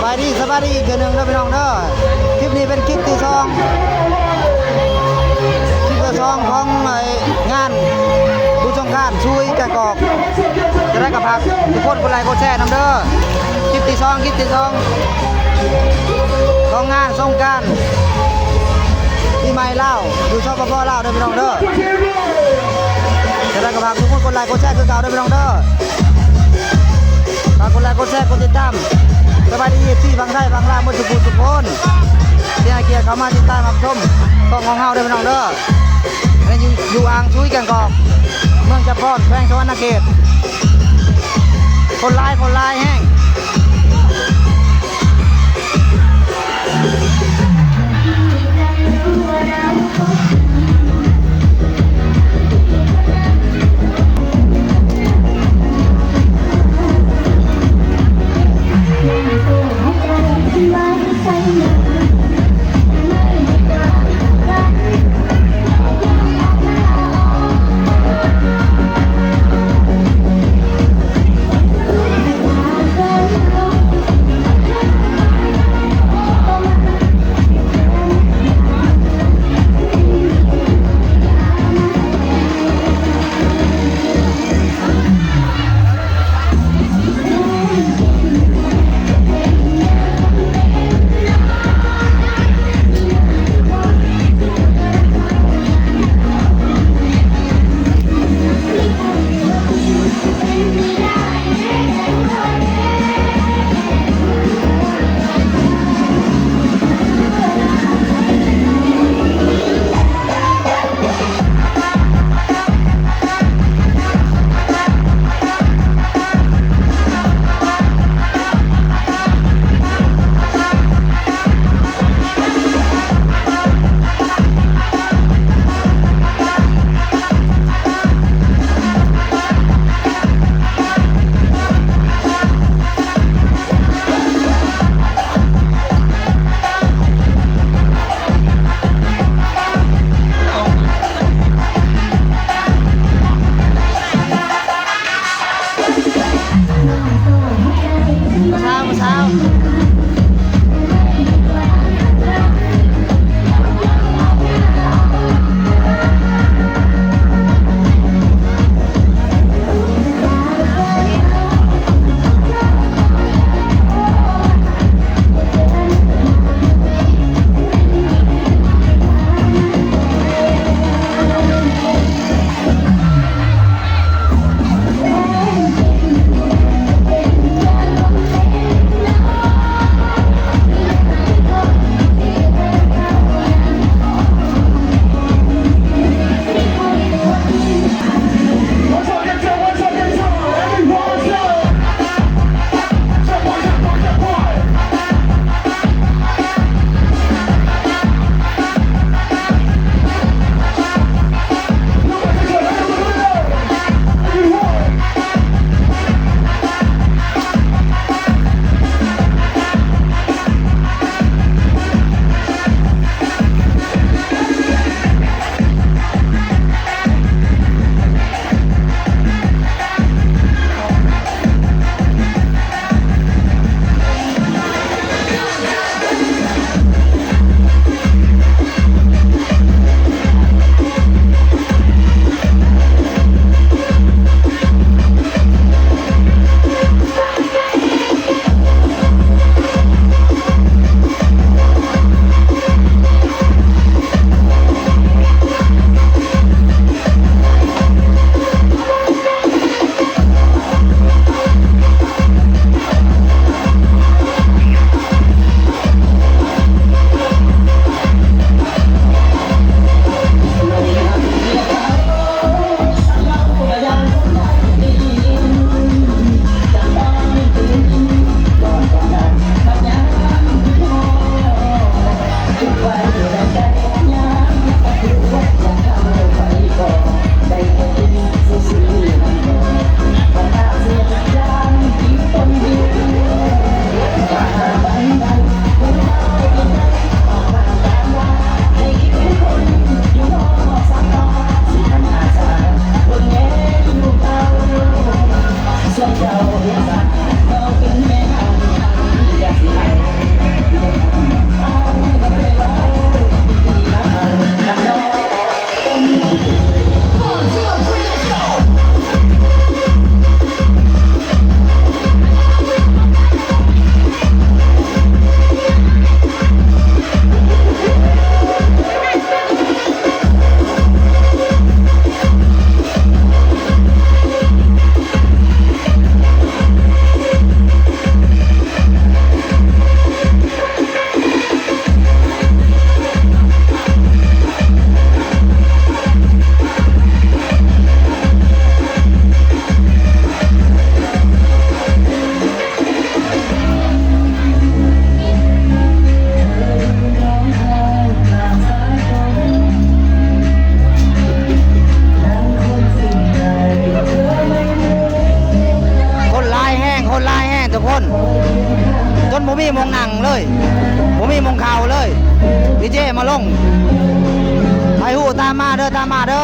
ສະບາຍດີ ສະບາຍດີອີກເທື່ອໜຶ່ງເດີພີ່ນ້ອງເດີ. ຄລິບນີ້ເປັນຄລິບທີສອງ ຄລິບທີສອງຂອງໄອ້ງານບຸນສົງການຊຸຍກະກອກ. ຈະໄດ້ກໍຝາກທຸກຄົນກົດໄລກົດແຊນຳເດີ. ຄລິບທີສອງ ຄລິບທີສອງຂອງງານສົງການປີໃໝ່ລາວ ຢູ່ ສປປ ລາວເດີພີ່ນ້ອງເດີ. ຈະໄດ້ກໍຝາກທຸກຄົນກົດໄລກົດແຊຄືເກົ່າເດີພີ່ນ້ອງເດີ. ຝາກກົດໄລກົດແຊ ກົດຕິດຕາມ. ສະບາຍດີ ເອັຟຊີ ຝັ່ງໄທຝັ່ງລາວໝົດທຸກຜູ້ທຸກຄົນ ທີ່ໃຫ້ກຽດເຂົ້າມາຕິດຕາມຮັບຊົມຊ່ອງຂອງເຮົາເດີພີ່ນ້ອງເດີ. ອັນນີ້ຢູ່ ຢູ່ອ່າງຊຸຍແກງກອກ ເມືອງຈຳປອນ ແຂວງສະຫວັນນະເຂດ. ຄົນຫຼາຍ ຄົນຫຼາຍແຮງ. ມີໝ່ອງນັ່ງເລີຍ ບໍ່ມີໝ່ອງເຂົ້າເລີຍ ດີເຈມາລົງ ໃຜຮູ້ຕາມມາເດີ ຕາມມາເດີ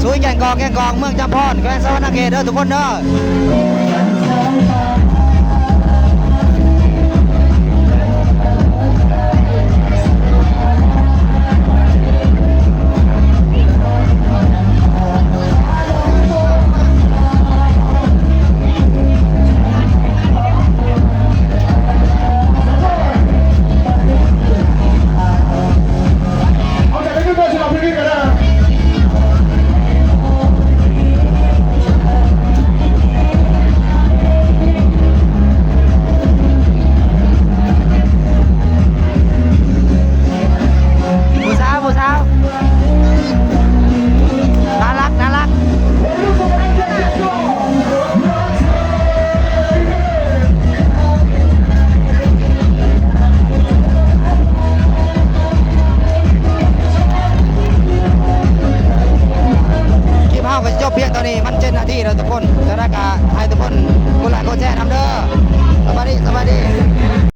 ສຸຍແກ້ງກອກ ແກ້ງກອກ ເມືອງຈຳພອນ ແຂວງສະຫວັນນະເຂດເດີທຸກຄົນເດີ. ຜູ້ສາວ ຜູ້ສາວ ໜ້າລັກ ໜ້າລັກ. ຄລິບເຮົາກໍຊິຈົບພຽງເທົ່ານີ້ ມັນເຈັດນາທີແລ້ວທຸກຄົນ. ຈັ່ງໃດກໍໃຫ້ທຸກຄົນກົດໄລກົດແຊນຳເດີ. ສະບາຍດີ ສະບາຍດີ.